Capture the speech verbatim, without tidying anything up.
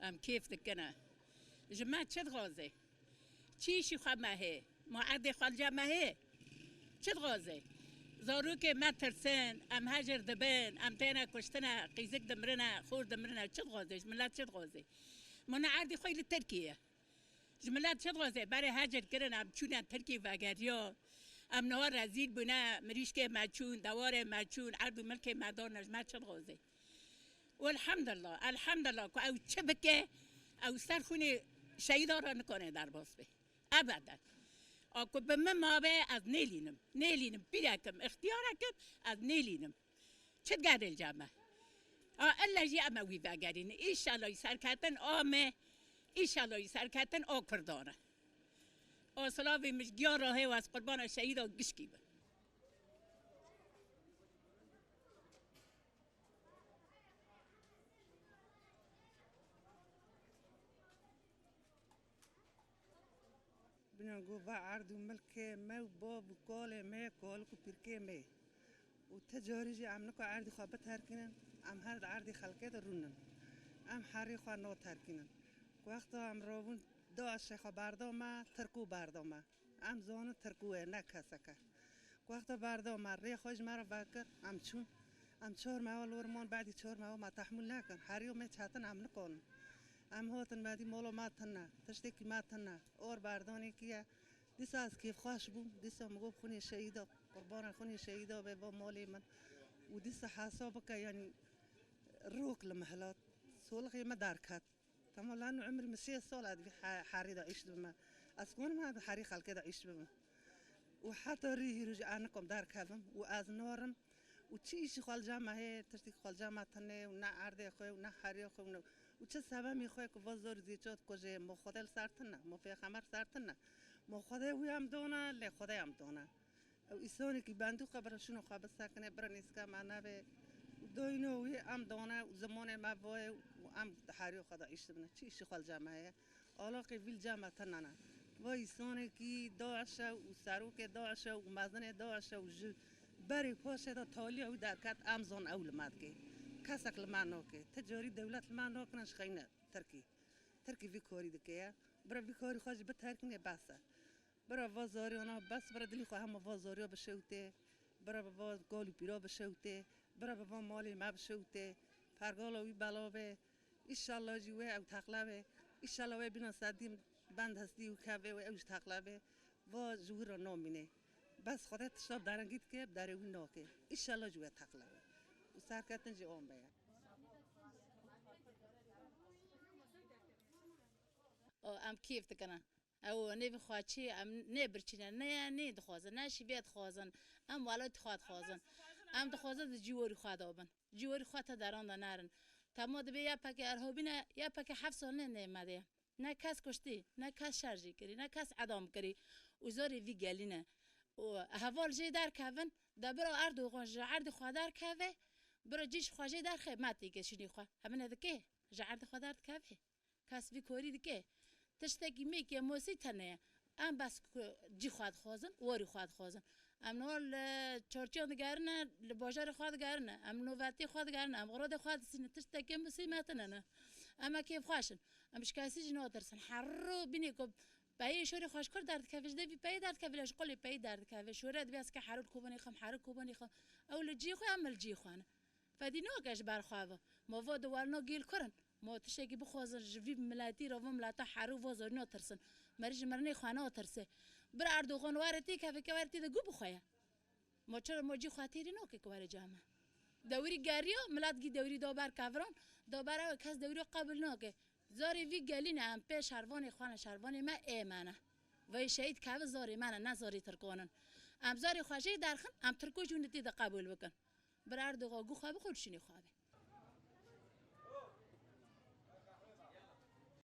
Em kêf dikine. Ji me çi dixwaze? Çi îşî xwe me hê? Ma erdê xwe li cem me hê? Çi dixwaze? Zarokê me tirsin, em hejir dibin, em têne kuştine, qîzik dimirine, xor dimirine. Çi dixwaze? Ji milet çi dixwaze? Ma ne erdê xwe li Tirkiye ye. Ji milet çi dixwaze? Berê hecir kirin, em çûne Tirkî vegeriya. Em niha rezîl bûne, mirîşkê me çûn, dewarê me çûn, erd û milkê me dane, ji me çi dixwaze? Û elhamdulillah, elhamdulillah ku ew çi bike, ew ser xûnê şehîda re nikane derbas be. Ebeden. A ku bi min mabe, ez nêlînim. Nêlînim, pîrek im, ixtiyarek im, ez nêlînim. Çi digerê li cem me? A, ille jî em ê wî vegerînin. Înşallah jî serketin a me, înşallah jî serketin a Kurdan e. A silavê min ji giya re heye û ez qurbana şehîda gişkî bim. Bîne ku va erd û milkê me û bav û kalê me, kalik û pîrkê me. Û ti carî jî em nika erdê xwe biterkînin, em her di erdê xelkê de rûnin. Em herê xwe naterkînin. Ku wexta em rabûn DAIŞê xwe berda me, Tirkû berda me. Em zanin Tirkû ye, ne kesek e. Ku wexta berda me, rê xwe ji me re vekir, em çûn. Em çar meha li wir man, badî çar meha me tehmûl nekin. Heriyo me çetin em nikonin. Em hatin me dî mala me tune, tiştekî me tune. Or berdanekî ye. Dîsa ez kêfxweş bûm. Dîsa min got xwînê şehîda, qurbana xwînê şehîda be va malê min. Û dîsa hesab bike, yanî rok li min hilat. Solixê min derket. Tamam, lan umrî min sê sal ez vî he-, herî de îş dibime. Ez konim ha di herî xelkê de îş bibim. Û heta rî hîro jî ez nikom derkevim û ez narim. Û çi îşî xwe li cem me heye, tiştî xwe li cem me tune û ne erdê xwe û ne heriyê xwe û ne, û çi sebemî xwe ku va zor zîçot ku jê mo Xwedê li ser tune, mo pêxemer ser tune. Mo Xwedê wî em dona, lê Xwedê em dona. Ew îsonekî bendû xwe bira şûno xwe bisekine, bira nîska me nebe. Û doyno wî em done û zimonê me voye û em di heriyo xwe de îş dibine. Çi îşî xwe li cem me heye? Alaqê vî li cem me tune ne. Va îsonekî DAIŞ e û serokê DAIŞ e û mezinê DAIŞ e û ji berê paşê de taliya wî derket, em zon ew li me dike. Kesek li me nake. Ti carî dewlet li me nakine ji xeyne Tirkî. Tirkî vî karî dike ye. Bira vî karî xwe jî biterkîne bes e. Bira va zariyana bes, bira dilî xwe hema va zariya bişewtê, bira va kal û pîra bişewtê, bira va malê me bişewtê, pergala wî bela be. Îşallah jî wê ew teqle be. Îşallah wê bîna sedî bend hestî û kevê wê ew jî teqle be. Va ji wî re namîne. Bes Xwedê tişta bi derengî dike, bi derê wî nake. Îşallah jî wê teqle be. Û serketin jî on be ye. O, em kêf dikine. Ew nêvî xwe çi, em nê birçîne, ne, nê dixwazin, ne şîvê dixwazin. Em welatî xwe dixwazin. Em dixwazin di cîwarî xwe de bin. Cîwarî xwe te deran de nerin. Tema dibê YPG erho bîne, YPG heft sal ne nê me de ye. Ne kes kuştî, ne kes şer jî kirî, ne kes edam kirî. Û zarê vî gelî ne. Û heval jê derkevin, de bira Erdogan ji erdê xwe derkeve, bira cî ji xwe jê derxe, me têke şînî xwe. Hemine dike, ji erdê xwe derdikeve. Kes vî korî dike. Tiştekî mêkê mosî tene ye. Em bes ku cî xwe dixwazin, warî xwe dixwazin. Em niha li çarçiyan digerine, li bajarê xwe digerine, em novetê xwe digerine, em xirodê xwe disînin, tiştekê mosî me tine ne. Em ê kêfxweş in. Em ji kesî jî natirsin. Herro bînê ku peyê şorê xwe ji kur derdikeve, ji devî peyê derdikeve, lê ji qulê peyê derdikeve. Şore dibê ez ke herû li Kobanê xem, herû Kobanê xem. Ew li cî xwe, em li cî xwe ne. Fedî nake ji ber xwe ve. Ma va di werna gêl kur in. Ma tiştekî bixwazin ji vî miletî re, va mileta herû va zorî natirsin. Merî ji mirinê xwe natirse. Bir Erdogan were tê keve ke were tê de gu bixwe ye. Ma çira ma cî xwe têrî nake ke were cem me. Dewrî geriya, milet gî dewrî da ber kevran, da ber ew kes dewrî qebûl nake. Zarê vî gelî ne em pê şervanê xwe ne, şervanê me ê me ne. Vay şehîd keve zarê me ne, ne zarê Tirkan in. Em zarê xwe jê derxin, em Tirko jî hûn tê de qebûl bikin. Bir Erdogan gu xwe bixwe û şînê xwe be.